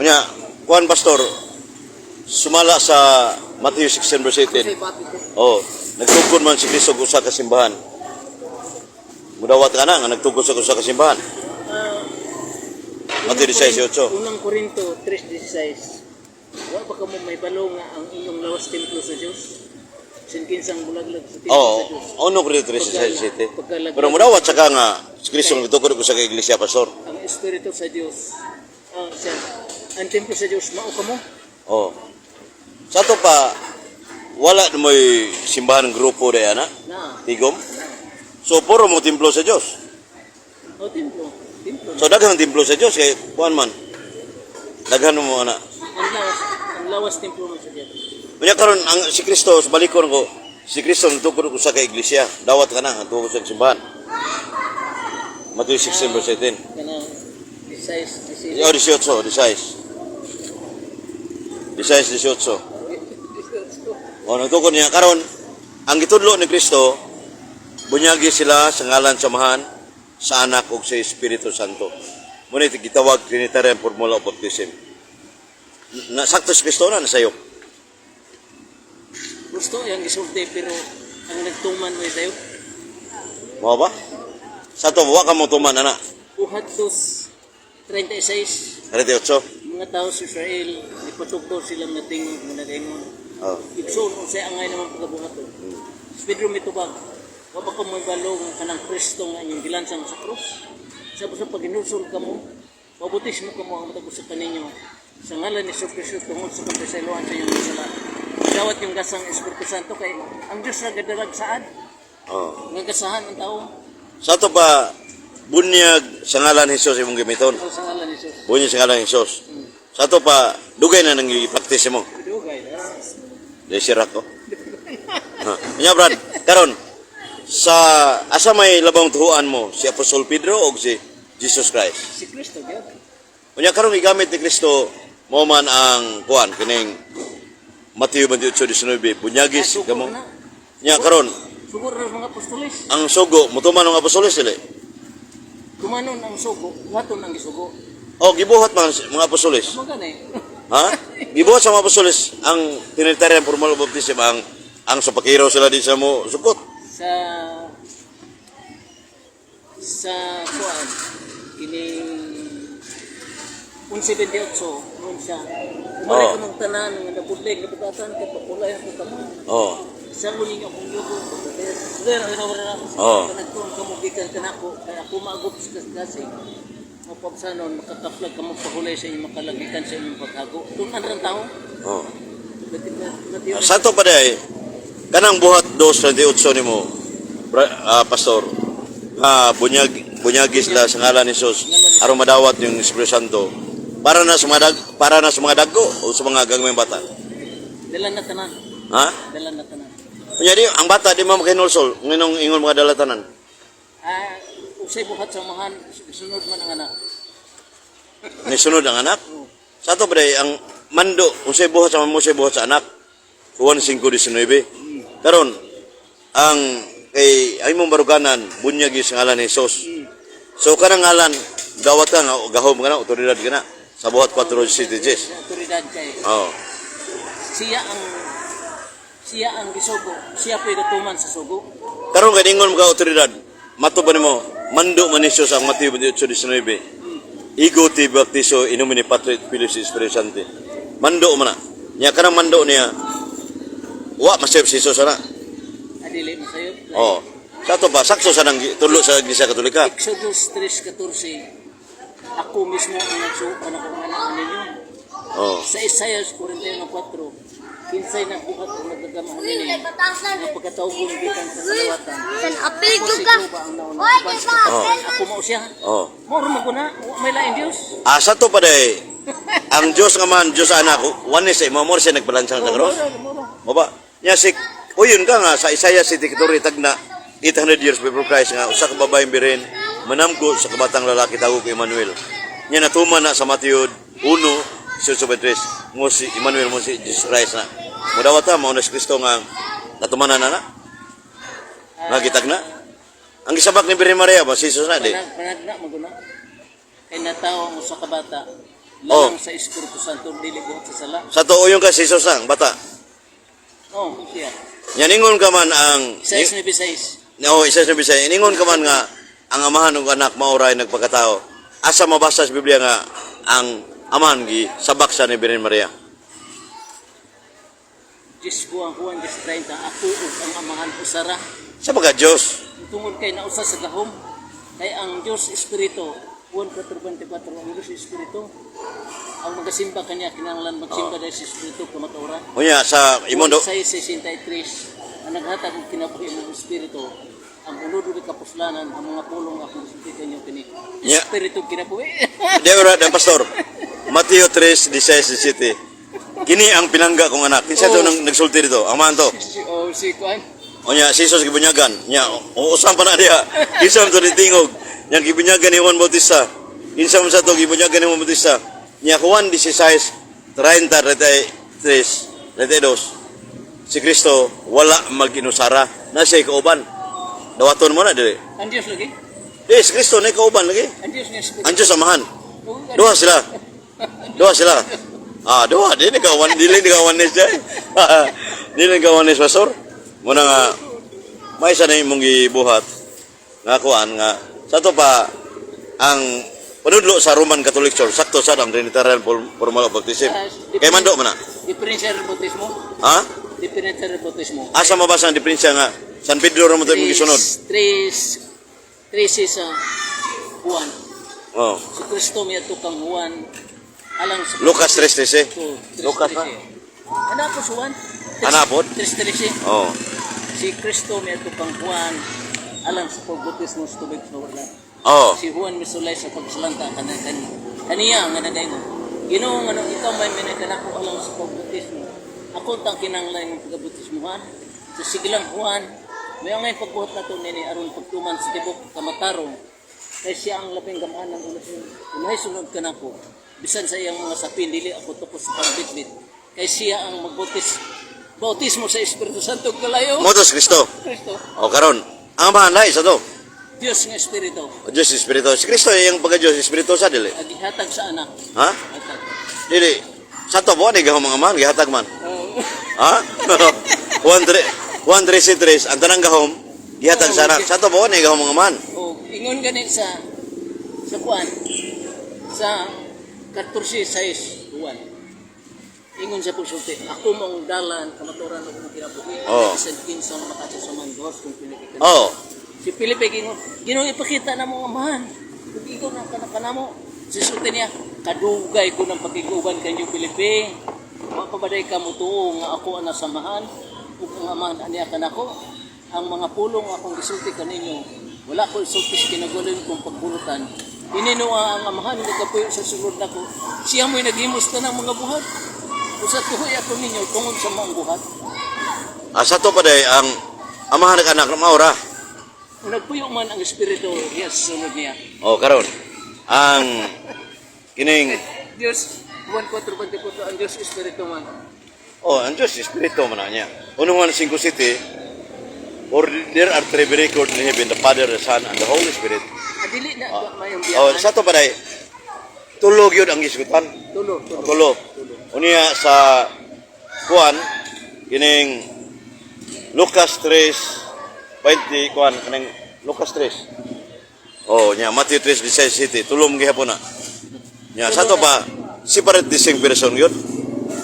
Unya, kuan, pastor, sumala sa Matthew 16 verse 18. Oh, nagtukod man si Kristo og usa ka simbahan. Mudawat ka na nga nagtukod sa usa ka simbahan. Matthew 16:8. Unang Korinto 3:16. Wa ba kamo mahibalo nga ang inyong lawas templo sa Dios? Sin kinsang mulaglag sa templo Oo, sa Dios? Ono Korinto 3:16. Pagkalaglag. Pero mudawat sa ka nga si Kristo nagtukod og usa ka iglesia, pastor. Ang espiritu sa Dios. Ang siya, ang templo sa Dios mao kamo. Oh. Sa ato pa, wala na mo'y simbahan ng grupo de ana, Na. tigom. So puro mo templo sa Dios. O templo, templo. So daghang templo sa Dios kay kuan man. Daghan mo ana. Ang lawas templo man sa Dios. Unya karon ang si Kristo, balikon ko, si Kristo nagtukod og usa ka iglesia. Dawat ka na nagtukod sa simbahan. Matthew 16 verse 18. Kana 16, Oh, 18, 16. 16, 18. O, nagtukod niya. Karon, ang gitudlo ni Kristo, bunyagi sila sa ngalan sa Amahan, sa Anak ug sa Espiritu Santo. Muna ito gitawag Trinitarian Formula of Baptism. Na, sakto si Kristo na nasayop. Gusto yang gisulti pero ang nagtuman mo sayo. Mao ba? Sa to, wa ka mo tuman, ana. Buhat 2:36. 38. Mga tao sa Israel ipatugdo sila nga tingog nga nagaingon. Oh. Igsoon, unsay angay naman pagabuhaton? Si Pedro mitubag, "Wa ba kamo mahibalo nga kanang Kristo nga inyong gilansang sa krus? Sa sa paghinulsol kamo, mabautismo kamo ang matag usa kaninyo sa ngalan ni Hesus Kristo tungod sa kapasayloan sa inyong sala. Dawat yung gasang Espiritu Santo," kay ang Diyos ra gadarag saad Oh. nga gasahan ang tao. Sa to pa, bunyag sa ngalan ni Jesus imong gamiton. O, sa ngalan ni Jesus. Bunyag sa ngalan ni Jesus. Sa to pa, dugay na nang i-practice mo. Dugay na. Di sirak ko. Ha. Nya Brad, karon sa asa may labang tuhuan mo, si Apostol Pedro o si Jesus Christ? Si Kristo gyud. Unya karon gigamit ni Kristo mo man ang kuan kining Mateo 28:19, bunyagis Sugo kamo. na. Nya karon Sugo ra sa mga apostoles. Ang sugo mutuman ng apostoles dili. Tumanon ang sugo, buhaton ang gisugo. O gibuhat man mga apostoles. Mo gani. Ha? Gibuhat sa mga apostoles ang Trinitarian formal of baptism, ang sa pakiro sila di sa mo sukot. Sa kuan kining 178 noon siya. Umari ko ng tanan nga nabudlig, nabugatan kay papulay ako kamo. Sa ninyo akong yugo. Pero pero pero nagtuon kamo gikan kanako kay ako maagot sa kasing. Mapagsanon makakaplag kamo pahulay sa inyong makalagikan sa inyong paghago. Tunan ran tao. Matthew. Sa to pa day, kanang Buhat 2:28 nimo, pastor, nga bunyagi sila sa ngalan ni Jesus aron madawat yung Espiritu Santo. Para na sa mga dagko o sa mga gagmayng bata? Dala na tanan. Ha? Dala na tanan. Unya di ang bata di man makahinulsol nganong ingon mga dalatanan? Ah, usay buhat sa amahan, sunod man ang anak. Ni sunod ang anak. Sa to pa day, ang mando unsay buhat sa mamo, unsay buhat sa anak. Juan 5:19. Karon ang kay ay mong baruganan bunyagi sa ngalan ni Jesus. So kanang ngalan dawat ka nga gahom ka na, otoridad ka na sa Buhat 4:7. Sa otoridad kay siya ang gisugo, siya pa'y gatuman sa sugo. Karon kay ingon mga otoridad, mato ba nimo mando man ni Jesus ang Mateo 28:19? "Igo te baptizo in nomine Patris et Filii et Spiritus Sancti." Mando man na. Nya kanang mando niya wa masayop si Jesus ana. Adili masayop. Oh. Sa to ba sakto sa nang tudlo sa Iglesia Katolika? Exodus 3:14, "Ako mismo ang nagsugo kanakong anak ninyo." Sa Isaiah 41:4, "Kinsay nagbuhat o nagagama nini nga pagkatawgon gikan sa kalawatan? San apil Ako si ka. Jehovah ang nauna Oy, uban di sa ba? katawhan. Ako mao siya." Mao ra man ko na, wa may lain Dios. Ah, sa to pa day, ang Diyos nga man, Diyos anak, one is mo mo siya nagpalansang sa cross. Mao ra. Mo ba? Nya si uyon ka nga sa Isaiah City tagna 800 years before Christ nga usa ka babaeng birin manamgo sa kabatang lalaki tawag kay Emmanuel. Nya natuman na sa Mateo 1:23 mo si Emmanuel mo si Jesus Christ na. Mudawata mao na si Kristo nga natumanan na na. Nga gitagna. Ang gisabak ni Birhen Maria ba si Jesus na di? Panagna maguna. Kay natawo ang usa ka bata. Lalang sa Espiritu Santo, dili buhat sa sala. Sa tuo yung ka si Jesus ang bata. Oh, siya. Nya ningon ka man ang 6:9. No, isa sa Bisaya. Iningon ka man nga ang amahan ug anak maoray nagpakatao. Asa mabasa sa Biblia nga ang amahan gi sabak sa ni Birhen Maria? Diyos ko ang Juan 10:30, ako ug ang amahan usara. Sa pagka Dios. Tungod kay nausa sa gahom, kay ang Diyos Espiritu, Juan 4:24, ang Diyos Espiritu, ang magasimba kanya kinahanglan magsimba dahil sa Espiritu kamatuoran. Unya sa imong do, 6:63, ang naghatag og kinabuhi ng Espiritu, ang unudo ni kapuslanan, ang mga pulong akong gisulti kanyo kini. Espiritu kinabuhi. Di ora da, pastor. Mateo 3:16-17. Kini ang pinangga kong anak. Kinsa to nang nagsulti dito? Amahan to. Oh, si Kuan. Unya si Jesus gibunyagan. Nya uusam pa na diha. Kinsa man to nitingog? Nya gibunyagan ni Juan Bautista. Kinsa man sa to gibunyagan ni Juan Bautista? Nya Juan 16:30, 33, 32. Si Kristo wala mag-inusara na siya kauban. Dawaton mo na dili. Ang Diyos lagi. Di si Kristo na kauban lagi. Ang Diyos nga Espiritu. Ang Diyos amahan. Oh, Duha sila. Duha sila. Ah, duha di ni kawan dili ni kawan ni siya. Dili ni kawan ni pastor. Muna nga may isa na imong gibuhat nga kuan nga sa to pa ang panudlo sa Roman Catholic Church sakto sa ang Trinitarian formal of baptism. Kay mando man na. Diferensya ng bautismo. Ha? Diferensya ng bautismo. Asa mabasa ang diferensya nga San Pedro ra mo to imong gisunod? Tres, tres sa Juan. Oh. Si Kristo may ato kang Juan alang sa Lucas 3:13. To, tres, Lucas, trese. Ana po si Juan? Ana po? 3:13. Oh. Si Kristo may ato kang Juan alang sa pagbautismo sa tubig sa wala. Oh. Si Juan misulay sa pagsalanta kana kani. Kaniya nga nagaingon. Ginoo, nga ikaw may minay kanako alang sa pagbautismo. Ako tang kinahanglan ng pagabautismohan. Sa sige lang, Juan, may angay pagbuhat nato nini aron pagtuman sa tibok kamatarong. Kay siya ang labing gamaan ng unahin. Unahay sunod kanako. Bisan sa iyang mga sapin dili ako tukos sa pangbitbit. Kay siya ang magbautis bautismo sa Espiritu Santo ug kalayo. Mo to si Kristo. Kristo, Oh, karon. Ang amahan lahi sa to. Dios nga Espiritu, O Diyos Espiritu. Si Kristo iyang pagka Diyos Espiritu sa dili. agihatag sa anak. Ha? Hatag. Dili. Sa to mo ni gahom mga amahan gihatag man. Oh. Ha? 1 3 1 3 3 ang tanang gahom gihatag sa anak. Sa to mo ni gahom mga amahan. O ingon gani sa kuan sa 14:6 Juan. Ingon sa pagsulti, ako mong dalan, kamaturan ug ang kinabuhi. Oh. Bisan kinsa nga makadto sa man Dios kung pinili ka. Oh. Si Felipe ingon, "Ginoo, ipakita na mo ang amahan. Ug ikaw na kana kanamo." Si sulti niya, "Kadugay ko ng pakiguban kanyo, Felipe. Wa pa ba day ka motuo nga ako ang nasamahan ug ang amahan aniya kanako? Ang mga pulong akong gisulti kaninyo, wala ko isulti sa kinagulon kong pagbulutan. Ininuwa ang amahan nga nagapuyo sa sulod nako. Siya mo'y naghimos ng mga buhat. Usa tuhoy ako ninyo tungod sa maong buhat." Ah, sa to pa day ang amahan ng anak maura. Kung nagpuyo man ang espiritu diya sa sulod niya. Oh, karon. Ang kining Diyos, Juan 4:24, ang Diyos Espiritu man. Oh, ang Diyos Espiritu man na niya. Unong 1 5 city. For there are three very record in heaven, the Father, the Son, and the Holy Spirit. Adili na oh, mayong Oh, biyahan. sa to pa day tulog yun ang gisgutan. Tulo, tulo. Tulo. Unya sa kuan kining Lucas 3:20 kuan kaning Lucas 3. Oh, nya Matthew 3:16 city tulom gihapon na. Nya sa to pa separate distinct person yun.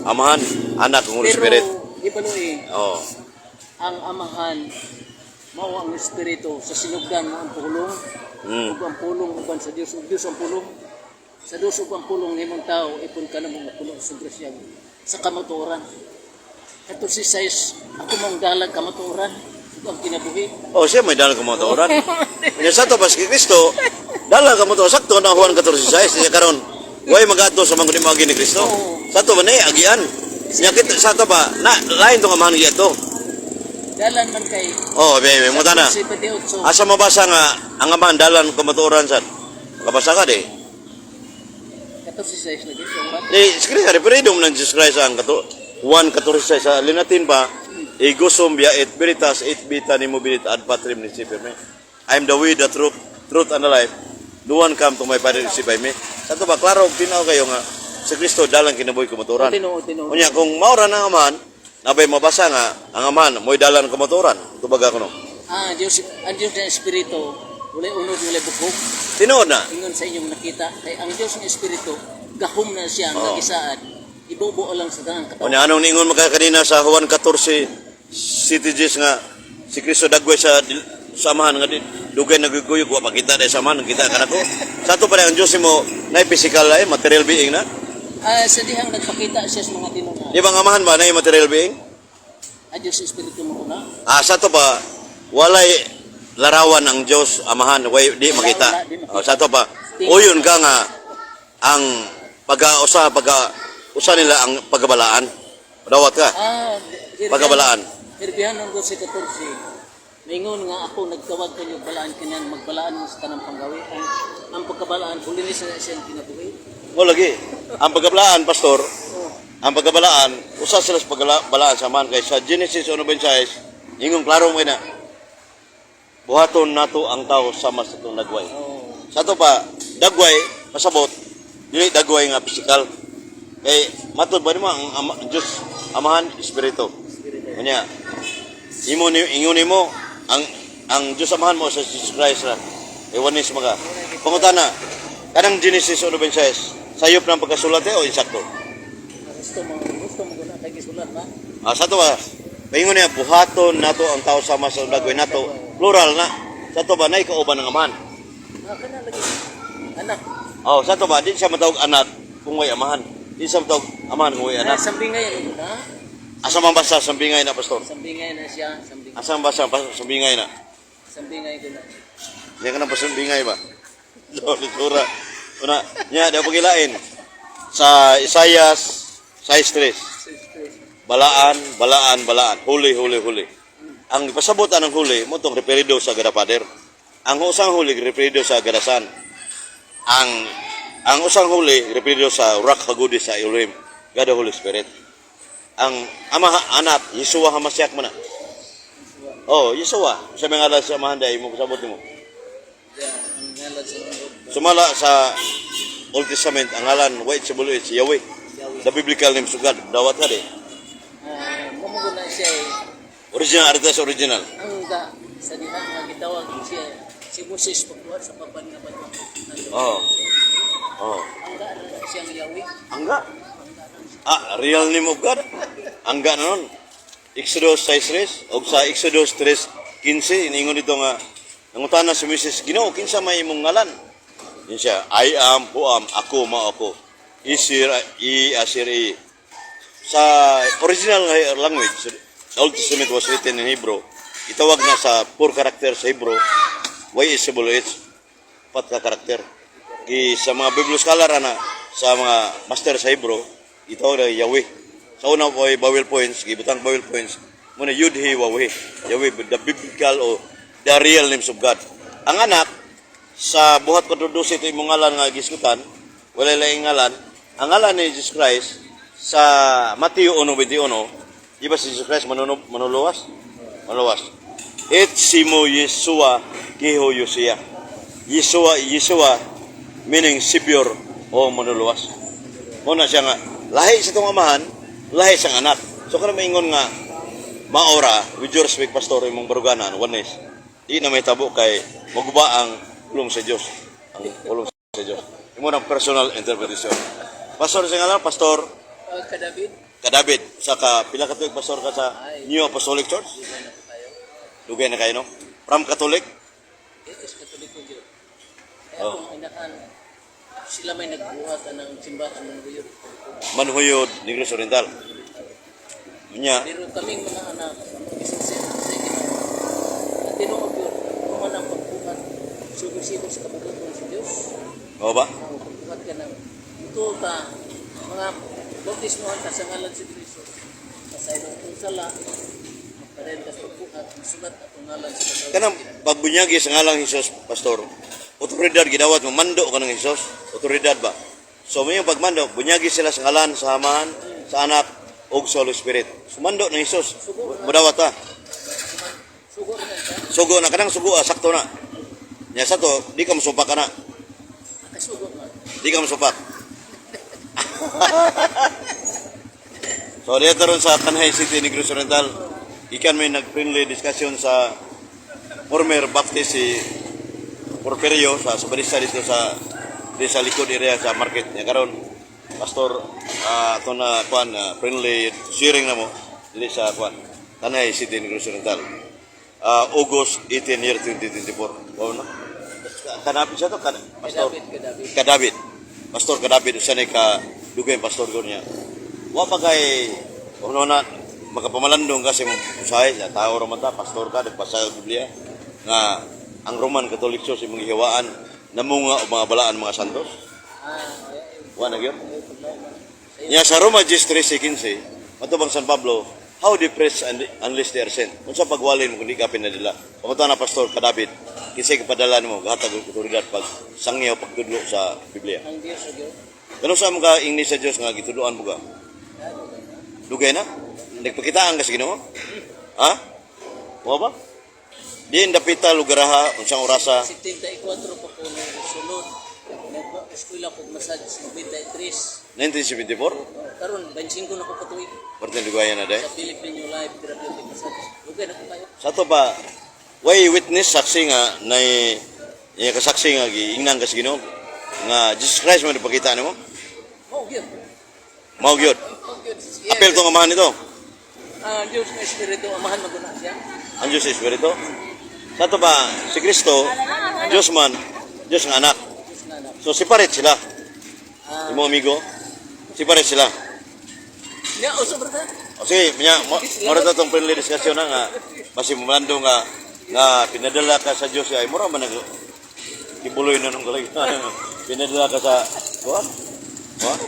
Amahan, anak, ug Holy Pero, Spirit. Ibalo eh, Oh. ang amahan, mao ang Espiritu sa sinugdan mo ang pulong, ug ang pulong uban sa Dios, ug Dios ang pulong. Sa Dios ug ang pulong nimong tao, ipon ka na mga pulong sa grasya sa kamatuoran. Kato si Sais, ako mong dalag kamatuoran, ug ang kinabuhi. Oh, siya may dalang kamatuoran. Nya sa to pa si Kristo, dalang kamatuoran sakto na Juan 14:6 niya karon. Way magadto sa mga ni ni Kristo. Sa to ba ni agian. Nya kita sa to pa na lain tong amahan giadto. Dalan man kay Oh, be, be, mo na. Si 28. Asa mabasa nga ang amahan dalan kamatuoran sad? Makabasa ka di. Kato si Sais lagi, so, man. Di skrisa referendum ng Jesus Christ ang kato Juan 14:6 sa Linatin pa ego sum via et veritas et vita nemo venit ad patrem nisi per me. I am the way, the truth and the life. No one come to my Father except by me. Sa to ba klaro og tinaw kayo nga Si Kristo dalang kinabuhi kamatuoran. Tinuod, tinuod. Unya kung maura na ang Amahan, nabay mabasa nga ang Amahan mo'y dalan kamatuoran. Tubaga ko no. Ah, Diyos, ang Diyos ng Espiritu, walay unod, walay bukog. Tinuod na. Ingon sa inyong nakita, kay ang Diyos ng Espiritu, gahom na siya, ang nagisaad. Ibubo lang sa tanang katawan. Unya anong niingon maka kanina sa Juan 14 CTGs nga si Kristo dagway sa Amahan nga dugay naguguyog wa makita dai sa Amahan, kita kanako. Sa ato pa ang Diyos mo nay physical ay material being na. Ah, sa dihang nagpakita siya sa mga tinungan. Di ba ang Amahan ba nay material being? Ang Diyos ng Espiritu mo na. Ah, sa ato pa walay larawan ang Diyos Amahan, way di makita. Wala, di makita. Oh, sa ato pa uyon ka nga ang pagausa pagka usa nila ang pagkabalaan. Dawat ka. Ah, Pagkabalaan. Hirbihan ng 12:14. Maingon nga ako nagtawag kanyo balaan kanyan magbalaan mo sa tanang panggawi. Ang pagkabalaan hulinis na siyang kinabuhi. O lagi. Ang pagkabalaan, pastor, Oh. ang pagkabalaan, usa sila sa pagkabalaan sa man kay sa Genesis 1:26, ingon klaro mo na buhaton nato ang tao sama sa itong dagway. Oh. Sa ato pa, dagway, pasabot, dili dagway nga physical. Kay matod ba nimo ang ama, Diyos Amahan Espiritu. Espiritu. Unya, imo ni ingon nimo ang Diyos Amahan mo sa Jesus Christ ra. Ewan ni mga. Pangutana, kanang Genesis 1:26, sayop ng pagkasulat eh, o insakto? Gusto mo guna kay gisulat na. Ah, sa to ba? Paingon niya, buhaton nato ang tao sama sa dagway nato. Plural na. Sa to ba, nay kauban ng amahan. Ah, kana lagi. Anak. Oh, sa to ba, di siya matawag anak kung way amahan. Di siya matawag amahan kung way Anak. anak. Sambingay ano na? Asa man basa sambingay na, pastor? Sambingay na siya, sambingay. Asa man basa sambingay na? Sambingay ko na. Diyan ka na pasambingay ba? Sorry, sura. Una, niya, di ako pagilain. Sa Isaias 6:3. Balaan, balaan, balaan. Huli, huli, huli. Ang pasabot anang huli, mo tong referido sa God the Father. Ang usang huli, referido sa God the Son. Ang usang huli, referido sa Ruach Hagodesh sa Elohim, God the Holy Spirit. Ang ama anak, Yeshua Hamashiach man na. Oh, Yeshua. Sa mga ngalan sa amahan dai mo pasabot nimo. Yeah, ang ngalan sa mga Sumala sa Old Testament ang ngalan white sa bulo si Yahweh. Yahweh. The biblical name of God. Dawat ka di. Ah, mo na siya eh. Original, aritas original. Ang ga sa diha nga gitawag siya si Moses pagbuhat sa papan nga bato. Oh. Oh. Ang ga na siyang Yahweh. Angga. Ah, real name of God. Angga na nun. Exodus 6:3 o sa Exodus 3:15 iningon dito nga nangutana si Moses, "Ginoo, kinsa may imong ngalan?" Yun siya, "I am who am, ako mao ako." Isir i asir i. Sa original nga language, the Old Testament was written in Hebrew. Itawag na sa four character sa Hebrew, Y is H, pat ka karakter. Gi sa mga Bible scholar ana, sa mga master sa Hebrew, itawag na Yahweh. Sa una po ay vowel points, gibutang vowel points, muna Yud He Waweh. Yahweh, the biblical o the real names of God. Ang anak, sa buhat ko ito imong ngalan nga gisgutan, wala laing ngalan. Ang ngalan ni Jesus Christ sa Mateo 1:21, di ba si Jesus Christ manuluwas? Manuluwas. Et simo Yeshua kiho Yosia. Yeshua, Yeshua, meaning Savior o manuluwas. Muna siya nga, lahi sa itong amahan, lahi sa anak. So kung maingon nga, maora, with your respect, pastor, imong baruganan, oneness, di na may tabo kay maguba ang pulong sa Diyos. Ang pulong sa Diyos. Imo ng personal interpretation. Pastor sa ngalan, Pastor Ka David, Kadabit, sa ka, pila ka tuig pastor ka sa New Apostolic Church? dugay na po tayo. Dugay na kayo, no? From Catholic? It is Katoliko gyud. Kaya akong inahan sila may nagbuhat anang simbahan sa Manuyod. Manhuyod, Negros Oriental. Unya, Pero kaming mga anak, among gisusin sa Ginoo. At tinuod yun, human ang pagbuhat, sugo-sigo sa kabugatan sa Diyos. oo ba? Ang pagbuhat ka ng ito ta, mga bautismohan ka sa ngalan si Kristo. Pasaylo itong sala, magparel ka sa pagbuhat, masulat atong ngalan sa katawan. Kanang pagbunyagi sa ngalang Hesus, pastor, otoridad gidawat mo mando ka ng Hesus, otoridad ba? So may pagmando, bunyagi sila sa ngalan sa Amahan, sa Anak ug sa Holy Spirit. Sumando ng Hesus. Mudawat ta. Sugo na ka, Sugo na kanang sugo ah, sakto na. Nya sa to, di ka mosupak ka na. kasugo ka. Di ka mosupak. So dito ron sa Tanay City, Negros Oriental, ikan may nag-friendly discussion sa former Baptist si Porfirio sa Sabarista dito sa likod area sa market niya karon. Pastor, ato na kuan, friendly sharing na mo dili sa kuan Tanay City, Negros Oriental. August 18, year 2024. Wow na. Kanapit siya to kan Pastor. Kadabit, kadabit. Kadabit. Pastor Kadabit usa ni ka dugay pastor ko niya. Wa pa kay ono na makapamalandong kasi mo usahay sa tao ra man ta, pastor ka, nagbasa sa Biblia nga ang Roman Catholic Church imong gihawaan namunga og mga balaan mga santos. Ah, Wa na gyud. Nya sa Roma 10:13-15, matubang San Pablo, "How they preach and unless they are sent?" Unsa pagwalin mo kung di ka pinadala? Pamunta na, Pastor Kadabit, kinsay kapadala nimo gahatag og otoridad pag sangyaw pagtudlo sa Biblia? Ang Diyos gyud. Kano sa mga English sa Dios nga gitudloan mo ka? Dugay na? Nagpakitaan ka sa Ginoo? Ha? Wa ba? Diin dapita lugaraha unsang orasa? 74 pa ko nung sulod. Nag-eskwela ko massage 93. 1974? Karon 25 na ko katuig Parte dugayan na day. sa Philippine New Life Therapeutic Massage. Dugay na ko kayo. Sa to pa, way witness, saksi nga nay iya kasaksi nga giingnan ka sa Ginoo nga Jesus Christ man nagpakita nimo? Mao gyud. Mao gyud. Mao gyud. Apil tong amahan nito. Ah, Diyos nga Espiritu, amahan maguna siya. Ang Diyos Espiritu. Sa to ba si Kristo Diyos man, Diyos nga anak. Diyos nga anak. So separate sila. Ah, Imo amigo, separate sila. Nya uso brother. O sige, nya mo mo ra tong friendly discussion na nga basi mamando nga nga pinadala ka sa Diyos ay mura man nag kibuloy na nung kalagyan. Pinadala ka sa kuan? Kuan?